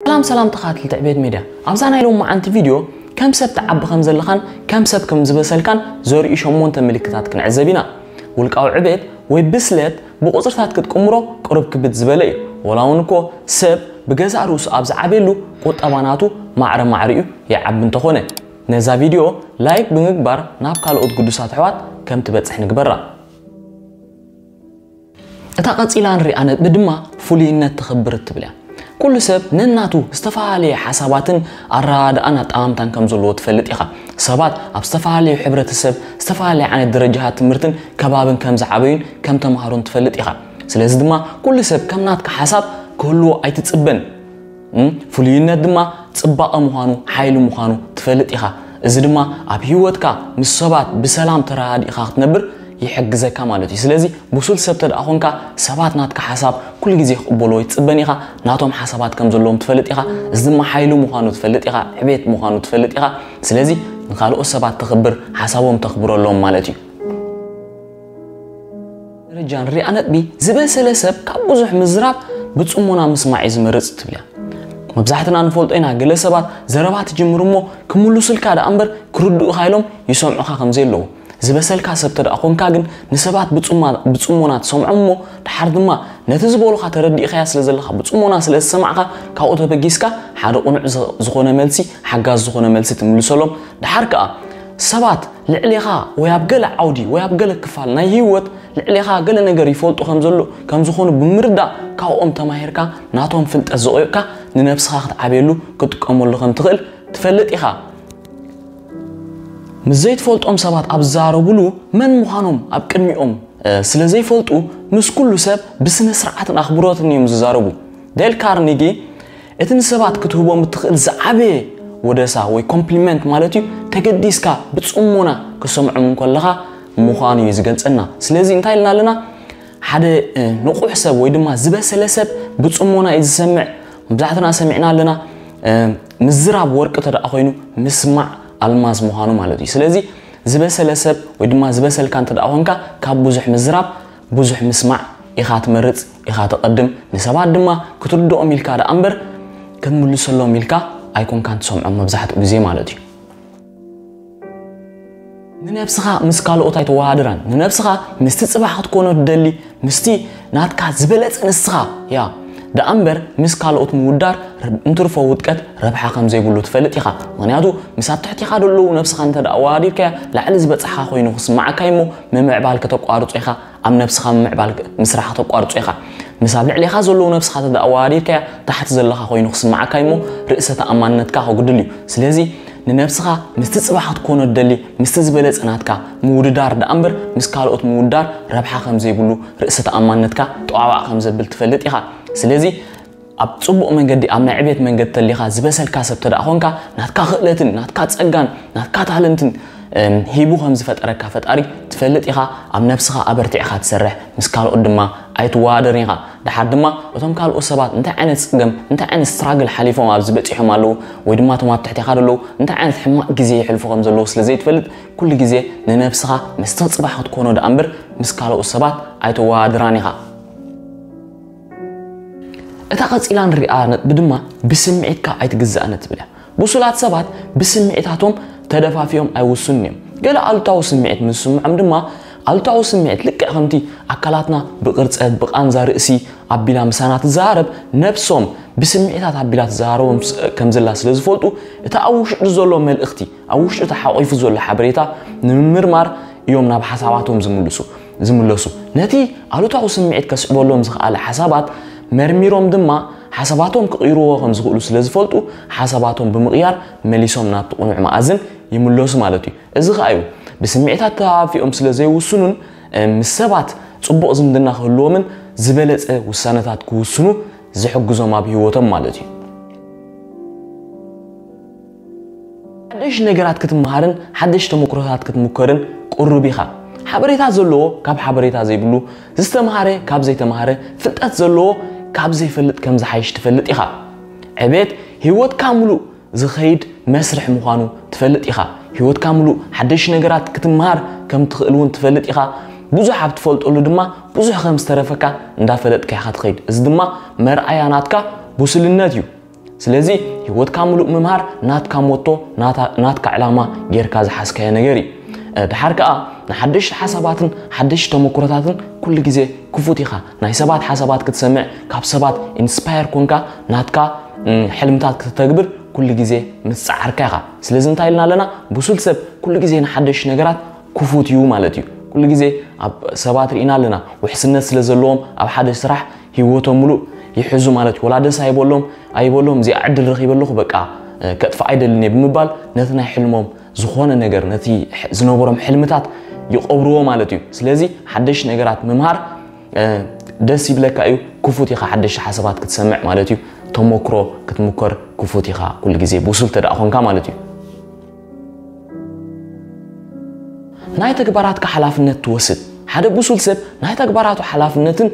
ሰላም ሰላም ተኻትልቲ ዕቤት ሜድያ፣ ኣብዛ ናይ ሎማዓንቲ ቪድዮ ከም ሰብ ትዓቢ ከም ዘለኻን ከም ሰብ ከም ዝበሰልካን ዘርእዩ ሸሞንተ ምልክታት ክንዕዘብ ኢና። ውልቃዊ ዕቤት ወይ ብስለት ብቁፅርታት ክትቅምሮ ቅሩብ ክብድ ዝበለ እዩ። ወላ እውን እኮ ሰብ ብገዛእ ርእሱ ኣብ ዝዓብየሉ ቁጠባ ናቱ ማዕረ ማዕሪኡ ይዓቢ እንተኾነ። ነዛ ቪድዮ ላይክ ብምግባር ናብ ካልኦት ግዱሳት ኣሕዋት ከም ትበፅሕ ንግበራ። እታ ቀጺላ ንሪኣ ነጥቢ ድማ ፍሉይነት ተኽብር እትብል እያ። ኩሉ ሰብ ነናቱ ዝተፈላለየ ሓሳባትን ኣረዳድኣን ኣጠማምታን ከም ዘለዎ ትፈልጥ ኢኻ። ሰባት ኣብ ዝተፈላለየ ሕብረተሰብ ዝተፈላለየ ዓይነት ደረጃታት ትምህርትን ከባብን ከም ዝዓበዩን ከም ተምሃሮን ትፈልጥ ኢኻ። ስለዚ ድማ ኩሉ ሰብ ከም ናትካ ሓሳብ ክህልዎ ኣይትጽበን። እም፣ ፍሉይነት ድማ ጽባቐ ምዃኑ ሓይሊ ምዃኑ ትፈልጥ ኢኻ። እዚ ድማ ኣብ ህይወትካ ምስ ሰባት ብሰላም ተረዳዲእኻ ክትነብር ይሕግዘካ ማለት እዩ። ስለዚ ብሱል ሰብ ተደኣ ኾንካ ሰባት ናትካ ሓሳብ ኩሉ ግዜ ክቕበልዎ ይትጽበን ኢኻ። ናቶም ሓሳባት ከም ዘለዎም ትፈልጥ ኢኻ። እዚ ድማ ሓይሊ ምዃኑ ትፈልጥ ኢኻ፣ ዕቤት ምዃኑ ትፈልጥ ኢኻ። ስለዚ ንኻልኦት ሰባት ተኽብር፣ ሓሳቦም ተኽብረሎም ማለት እዩ። ደረጃ ንሪኣ ነጥቢ ዝበሰለ ሰብ ካብ ብዙሕ ምዝራብ ብጽሞና ምስማዕ እዩ ዝመርጽ ትብል እያ። መብዛሕትና ንፈልጦ ኢና፣ ገለ ሰባት ዘረባ ትጅምር እሞ ክምልሱልካ ደኣ እምበር ክርድኡኻ ኢሎም ይሰምዑኻ ከም ዘየለዉ። ዝበሰልካ ሰብ ተደኣ ኾንካ ግን ንሰባት ብጽማ- ብጽሞና ትሰምዖም እሞ ድሓር ድማ ነቲ ዝበሉኻ ተረዲእኻያ ስለ ዘለኻ ብጽሞና ስለ ዝሰማዕካ ካብኡ ተበጊስካ ሓደ ቅኑዕ ዝ- ዝኾነ መልሲ፣ ሓጋዝ ዝኾነ መልሲ ትምልሰሎም። ድሓር ከኣ ሰባት ልዕሌኻ ወይ ኣብ ገለ ዓውዲ ወይ ኣብ ገለ ክፋል ናይ ህይወት ልዕሌኻ ገለ ነገር ይፈልጡ ከም ዘሎ ከም ዝኾኑ ብምርዳእ ካብኦም ተማሂርካ ናቶም ፍልጠት ዘቑዮቕካ ንነብስኻ ክትዓብየሉ ክትጥቀመሉ ከም ትኽእል ትፈልጥ ኢኻ። ምስ ዘይትፈልጦም ሰባት ኣብ ዝዛረቡሉ መን ምዃኖም ኣብ ቅድሚኦም እ፣ ስለ ዘይፈልጡ ምስ ኩሉ ሰብ ብስነ ስርዓትን ኣኽብሮትን እዮም ዝዛረቡ። ዴል ካርኒጊ እቲ ንሰባት ክትህቦም እትኽእል ዝዓበየ ወደሳ ወይ ኮምፕሊመንት ማለት እዩ፣ ተገዲስካ ብጽሞና ክሰምዖም እንከለኻ ምዃኑ እዩ ዝገልጸልና። ስለዚ እንታይ ኢልና ኣለና? ሓደ እ፣ ንቑሕ ሰብ ወይ ድማ ዝበሰለ ሰብ ብጽሞና እዩ ዝሰምዕ። መብዛሕትና ሰሚዕና ኣለና። እ፣ ምዝራብ ወርቂ ተደኣ ኮይኑ ምስማዕ ኣልማዝ ምዃኑ ማለት እዩ። ስለዚ ዝበሰለ ሰብ ወይ ድማ ዝበሰልካ እንተ ደኣ ኾንካ ካብ ብዙሕ ምዝራብ ብዙሕ ምስማዕ ኢኻ ትመርጽ፣ ኢኻ ትቐድም። ንሰባት ድማ ክትርድኦም ኢልካ ደኣ እምበር ክትምልሰሎም ኢልካ ኣይኮንካን ትሰምዖም መብዛሕትኡ ግዜ ማለት እዩ። ንነብስኻ ምስ ካልኦት ኣይተወዳድራን። ንነብስኻ ምስቲ ጽባሕ ክትኮኖ ትደሊ፣ ምስቲ ናትካ ዝበለጸ ንስኻ ያ ደኣ እምበር ምስ ካልኦት ምውዳር ረብ- እንትርፎ ውድቀት ረብሓ ከም ዘይብሉ ትፈልጥ ኢኻ። ምኽንያቱ ምስ ኣብ ትሕቲኻ ዘለዉ ነብስኻ እንተ ደኣ ኣወዳዲርካያ ላዕሊ ዝበጻሕኻ ኮይኑ ክስምዓካ እሞ ምምዕባል ከተቋርጾ ኢኻ። ኣብ ነብስኻ ምምዕባል ክ- ምስራሕ ከተቋርጾ ኢኻ። ምስ ኣብ ልዕሌኻ ዘለዉ ነብስኻ እንተ ደኣ ኣወዳዲርካያ ታሕቲ ዘለኻ ኮይኑ ክስምዓካ እሞ ርእሰ ተኣማንነትካ ከጉድል እዩ። ስለዚ ንነብስኻ ምስቲ ጽባሕ ክትኮኖ ትደሊ ምስቲ ዝበለጸ ናትካ ምውድዳር ደኣ እምበር ምስ ካልኦት ምውዳር ረብሓ ከም ዘይብሉ ርእሰ ተኣማንነትካ ጠዋዋዕ ከም ዘብል ትፈልጥ ኢኻ። ስለዚ ኣብ ጽቡቕ መንገዲ ኣብ ናይ ዕቤት መንገዲ ተሊኻ ዝበሰልካ ሰብ ተደኣ ኾንካ ናትካ ክእለትን ናትካ ጸጋን ናትካ ታለንትን እም፣ ሂቡ ከም ዝፈጠረካ ፈጣሪ ትፈልጥ ኢኻ። ኣብ ነብስኻ ኣበርቲዕኻ ትሰርሕ፣ ምስ ካልኦት ድማ ኣይትወዳደርን ኢኻ። ድሓር ድማ እቶም ካልኦት ሰባት እንታይ ዓይነት ጸገም እንታይ ዓይነት ስትራግል ሓሊፎም ኣብዚ በጺሖም ኣለዉ ወይ ድማ እቶም ኣብ ትሕቲኻ ዘለዉ እንታይ ዓይነት ሕማቕ ግዜ የሕልፉ ከም ዘለዉ ስለ ዘይትፈልጥ ኩሉ ግዜ ንነብስኻ ምስቲ ጽባሕ ክትኮኖ ደኣ እምበር ምስ ካልኦት ሰባት ኣይትወዳደራን ኢኻ። እታ ቀጺላ ንሪኣ ነጥቢ ድማ ብስምዒትካ ኣይትግዛእን እትብል እያ። ብሱላት ሰባት ብስምዒታቶም ተደፋፊኦም ኣይውስኑን እዮም። ገለ ኣሉታዊ ስምዒት ምስ ዝስምዖም ድማ ኣሉታዊ ስምዒት ልክዕ ከምቲ ኣካላትና ብቕርጸት ብቓንዛ ርእሲ ኣቢላ ምሳና ትዘራረብ ነብሶም ብስምዒታት ኣቢላ ትዘራረቦም ስ- ከም ዘላ ስለ ዝፈልጡ እቲ ኣብ ውሽጢ ዘሎ መልእኽቲ ኣብ ውሽጢ ተሓቒፉ ዘሎ ሓበሬታ ንምምርማር እዮም ናብ ሓሳባቶም ዝምልሱ ዝምለሱ። ነቲ ኣሉታዊ ስምዒት ከስዕበሎም ዝኸኣለ ሓሳባት መርሚሮም ድማ ሓሳባቶም ክቕይርዎ ከም ዝኽእሉ ስለ ዝፈልጡ ሓሳባቶም ብምቕያር መሊሶም ናብቲ ቅኑዕ መኣዝን ይምለሱ ማለት እዩ። እዚ ኸኣ እዩ ብስምዒታት ተሃፊኦም ስለ ዘይውስኑን ምስ ሰባት ጽቡቕ ዝምድና ክህልዎምን ዝበለጸ ውሳነታት ክውስኑ ዝሕግዞም ኣብ ህይወቶም ማለት እዩ። ሓደሽ ነገራት ክትመሃርን ሓደሽ ተመክሮታት ክትምከርን ቅሩብ ኢኻ። ሓበሬታ ዘለዎ ካብ ሓበሬታ ዘይብሉ፣ ዝተምሃረ ካብ ዘይተምሃረ፣ ፍልጠት ዘለዎ ካብ ዘይፈልጥ ከም ዝሓይሽ ትፈልጥ ኢኻ። ዕቤት ህይወትካ ምሉእ ዝኸይድ መስርሕ ምዃኑ ትፈልጥ ኢኻ። ህይወትካ ምሉእ ሓደሽ ነገራት ክትምሃር ከም ትኽእል እውን ትፈልጥ ኢኻ። ብዙሕ ኣብ ትፈልጠሉ ድማ ብዙሕ ከም ዝተረፈካ እንዳፈለጥካ ኢኻ ትኸይድ። እዚ ድማ መርኣያ ናትካ ብሱልነት እዩ። ስለዚ ህይወትካ ምሉእ ምምሃር ናትካ ሞቶ፣ ናትካ ዕላማ ጌርካ ዝሓዝካዮ ነገር እዩ። ድሓር ከኣ ንሓደሽቲ ሓሳባትን ሓደሽቲ ተመክሮታትን ኩሉ ግዜ ክፉት ኢኻ። ናይ ሰባት ሓሳባት ክትሰምዕ፣ ካብ ሰባት ኢንስፓየር ኮንካ ናትካ ሕልምታት ክትተግብር ኩሉ ግዜ ምስ ጸዓርካ ኢኻ። ስለዚ እንታይ ኢልና ኣለና? ብሱል ሰብ ኩሉ ግዜ ንሓደሽቲ ነገራት ክፉት እዩ ማለት እዩ። ኩሉ ግዜ ኣብ ሰባት ርኢና ኣለና፣ ውሕስነት ስለ ዘለዎም ኣብ ሓደ ስራሕ ህይወቶም ምሉእ ይሕዙ ማለት እዩ። ወላ ደስ ኣይበሎም ኣይበሎም፣ እዚኣ ዕድል ረኺበ ኣለኹ፣ በቃ ከጥፍኣ ኣይደልን እየ ብምባል ነቲ ናይ ሕልሞም ዝኾነ ነገር፣ ነቲ ዝነበሮም ሕልምታት ይቐብርዎ ማለት እዩ። ስለዚ ሓደሽ ነገራት ምምሃር ደስ ይብለካ እዩ። ክፉት ኢኻ ሓደሽ ሓሳባት ክትሰምዕ ማለት እዩ። ተሞክሮ ክትምኮር ክፉት ኢኻ ኩሉ ግዜ፣ ብሱል ተደኣ ኾንካ ማለት እዩ። ናይ ተግባራትካ ሓላፍነት ትወስድ። ሓደ ብሱል ሰብ ናይ ተግባራቱ ሓላፍነትን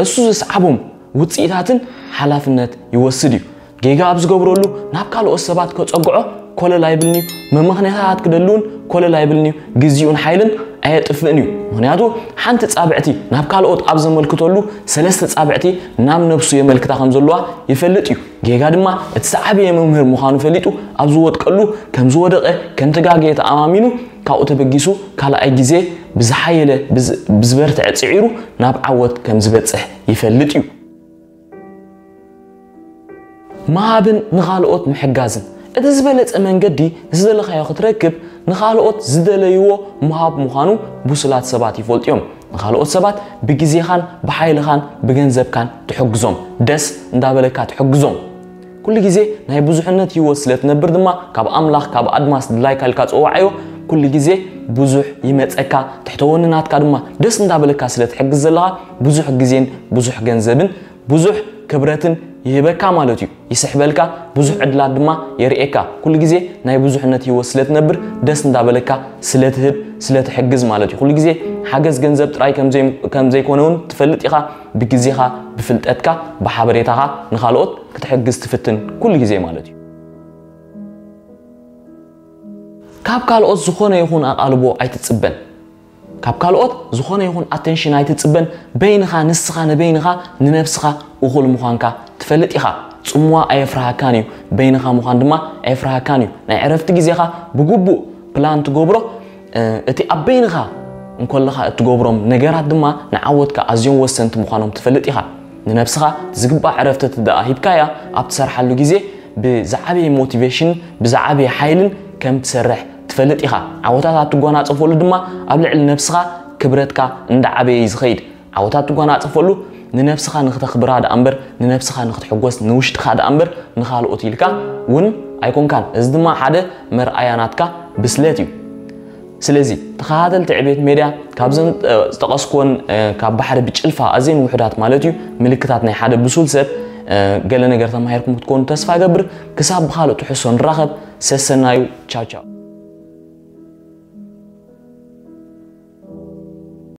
እሱ ዘስዓቦም ውፅኢታትን ሓላፍነት ይወስድ እዩ። ጌጋ ኣብ ዝገብረሉ ናብ ካልኦት ሰባት ከፀግዖ ኮለል ኣይብልንዩ። መመኽንያታት ክደልውን ኮለል ኣይብልንዩ። ግዜኡን ሓይልን ኣየጥፍእን እዩ። ምኽንያቱ ሓንቲ ጻብዕቲ ናብ ካልኦት ኣብ ዘመልክተሉ ሰለስተ ጻብዕቲ ናብ ነብሱ የመልክታ ከም ዘለዋ ይፈልጥ እዩ። ጌጋ ድማ እቲ ዝዓበየ መምህር ምዃኑ ፈሊጡ ኣብ ዝወድቀሉ ከም ዝወደቐ ከም ተጋገየ ተኣማሚኑ ካብኡ ተበጊሱ ካልኣይ ግዜ ብዝሓየለ ብዝበርትዐ ጽዒሩ ናብ ዓወት ከም ዝበጽሕ ይፈልጥ እዩ። ምሃብን ንኻልኦት ምሕጋዝን። እቲ ዝበለጸ መንገዲ ዝደለኻዮ ክትረክብ ንኻልኦት ዝደለይዎ ምሃብ ምዃኑ ብሱላት ሰባት ይፈልጡ እዮም። ንኻልኦት ሰባት ብግዜኻን ብሓይልኻን ብገንዘብካን ትሕግዞም። ደስ እንዳበለካ ትሕግዞም። ኩሉ ግዜ ናይ ብዙሕነት ህይወት ስለ ትነብር ድማ ካብ ኣምላኽ ካብ ኣድማስ ድላይካ ኢልካ ጽዋዓዮ። ኩሉ ግዜ ብዙሕ ይመጸካ። ትሕተወኒ ናትካ ድማ ደስ እንዳበለካ ስለ ትሕግዝ ዘለኻ ብዙሕ ግዜን ብዙሕ ገንዘብን ብዙሕ ክብረትን ይህበካ ማለት እዩ። ይስሕበልካ፣ ብዙሕ ዕድላት ድማ የርእየካ። ኩሉ ግዜ ናይ ብዙሕነት ህይወት ስለ ትነብር ደስ እንዳበለካ ስለ ትህብ ስለ ትሕግዝ ማለት እዩ። ኩሉ ግዜ ሓገዝ ገንዘብ ጥራይ ከም ዘይኮነ እውን ትፈልጥ ኢኻ። ብግዜኻ ብፍልጠትካ ብሓበሬታኻ ንኻልኦት ክትሕግዝ ትፍትን ኩሉ ግዜ ማለት እዩ። ካብ ካልኦት ዝኾነ ይኹን ኣቓልቦ ኣይትጽበን። ካብ ካልኦት ዝኾነ ይኹን ኣተንሽን ኣይትጽበን። በይንኻ ንስኻ ንበይንኻ ንነብስኻ እኹል ምዃንካ ትፈልጥ ኢኻ። ጽምዋ ኣየፍርሃካን እዩ። በይንኻ ምዃን ድማ ኣየፍርሃካን እዩ። ናይ ዕረፍቲ ግዜኻ ብግቡእ ፕላን ትገብሮ። እቲ ኣብ በይንኻ እንኮለኻ እትገብሮም ነገራት ድማ ንዓወትካ ኣዝዮም ወሰንቲ ምዃኖም ትፈልጥ ኢኻ። ንነብስኻ ዝግባእ ዕረፍቲ ትደኣ ሂብካያ ኣብ ትሰርሓሉ ግዜ ብዝዓበየ ሞቲቬሽን ብዝዓበየ ሓይልን ከም ትሰርሕ ትፈልጥ ኢኻ። ዓወታት ኣብ ትጓናጸፈሉ ድማ ኣብ ልዕሊ ነብስኻ ክብረትካ እንዳዓበየ እዩ ዝኸይድ። ዓወታት ትጓናጸፈሉ ንነብስኻ ንክተኽብራ ደኣ እምበር ንነብስኻ ንክትሕጎስ ንውሽጥኻ ደኣ እምበር ንኻልኦት ኢልካ እውን ኣይኮንካን። እዚ ድማ ሓደ መርኣያ ናትካ ብስለት እዩ። ስለዚ ተኸታተልቲ ዕቤት ሜድያ ካብዘን ዝጠቐስኩወን ካብ ባሕሪ ብጭልፋ ኣዝየን ውሑዳት ማለት እዩ ምልክታት ናይ ሓደ ብሱል ሰብ ገለ ነገር ተማሂርኩም ክትኮኑ ተስፋ እገብር። ክሳብ ብኻልእ ትሕሶ ንራኸብ። ሰሰናዩ። ቻው ቻው።